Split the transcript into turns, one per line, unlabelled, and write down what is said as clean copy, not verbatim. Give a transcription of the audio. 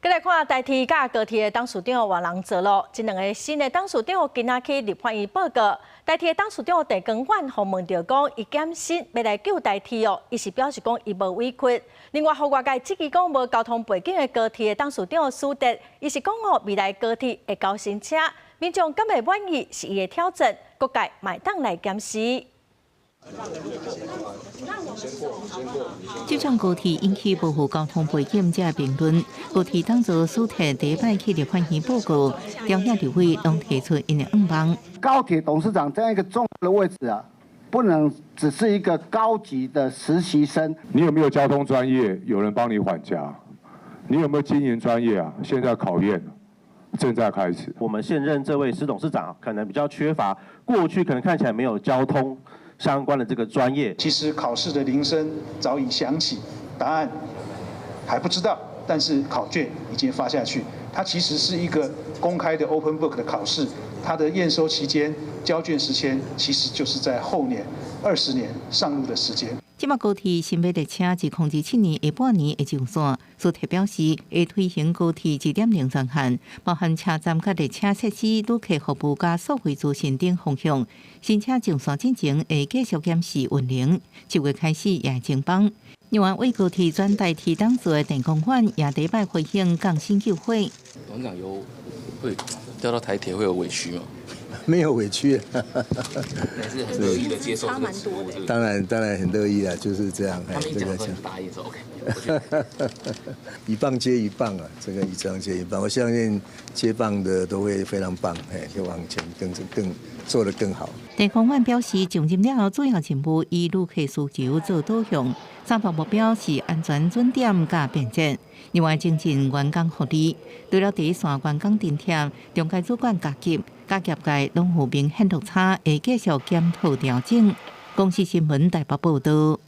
閣來看台鐵佮高鐵的董事長換人做囉，這兩个新的董事長今仔去立法院報告。台鐵的董事長鄭光遠予問著講，伊減薪欲來救台鐵哦，伊是表示講伊無委屈。另外，予外界質疑講無交通背景的高鐵的董事長蘇哲，伊是講哦，未來高鐵會交新車，民眾敢會滿意是伊的挑戰，各界嘛會當來檢視。
這場高鐵引起無符交通背景這評論，高鐵董座蘇鐵第一擺去立法院報告，朝野立委攏提出𪜶的願望。
高鐵董事長這樣一個重要的位置啊，不能只是一個高級的實習生。
你有沒有交通專業？有人幫你緩頰？你有沒有經營專業啊？現在考驗正在開始。
我們現任這位施董事長可能比較缺乏過去可能看起來沒有交通相關的這個專業。
其實考試的鈴聲早已響起，答案還不知道，但是考卷已經發下去。它其實是一個公開的 open book 的考試，它的驗收期間、交卷時間，其實就是在後年20年上路的時間。
這馬高鐵新欲列車2027年下半年會上線，蘇鐵表示會推行高鐵2.0專案，包含車站佮列車設施、旅客服務佮數位資訊等方向。新車上線進前會繼續檢視運能，7月開始也會徵班。另外，為高鐵轉台鐵董座的鄭光遠也第一擺回應降薪救火。
董事長有會調到台鐵會有委屈嗎？
沒有委屈，
還是很樂意的接受這個職務。
當然，當然很樂意啊，就是這樣。
他們一講說答應說 OK。
一棒接一棒啊，這個一棒接一棒，我相信接棒的都會非常棒，哎，就往前更更做得更好。
鄭光遠表示，上任了後主要任務以旅客需求做導向，三大目標是安全、準點佮便捷。另外，增進員工福利，除了第一線員工津貼，中階主管加級，佮業界攏有明顯落差，會繼續檢討調整。公視新聞台北報導。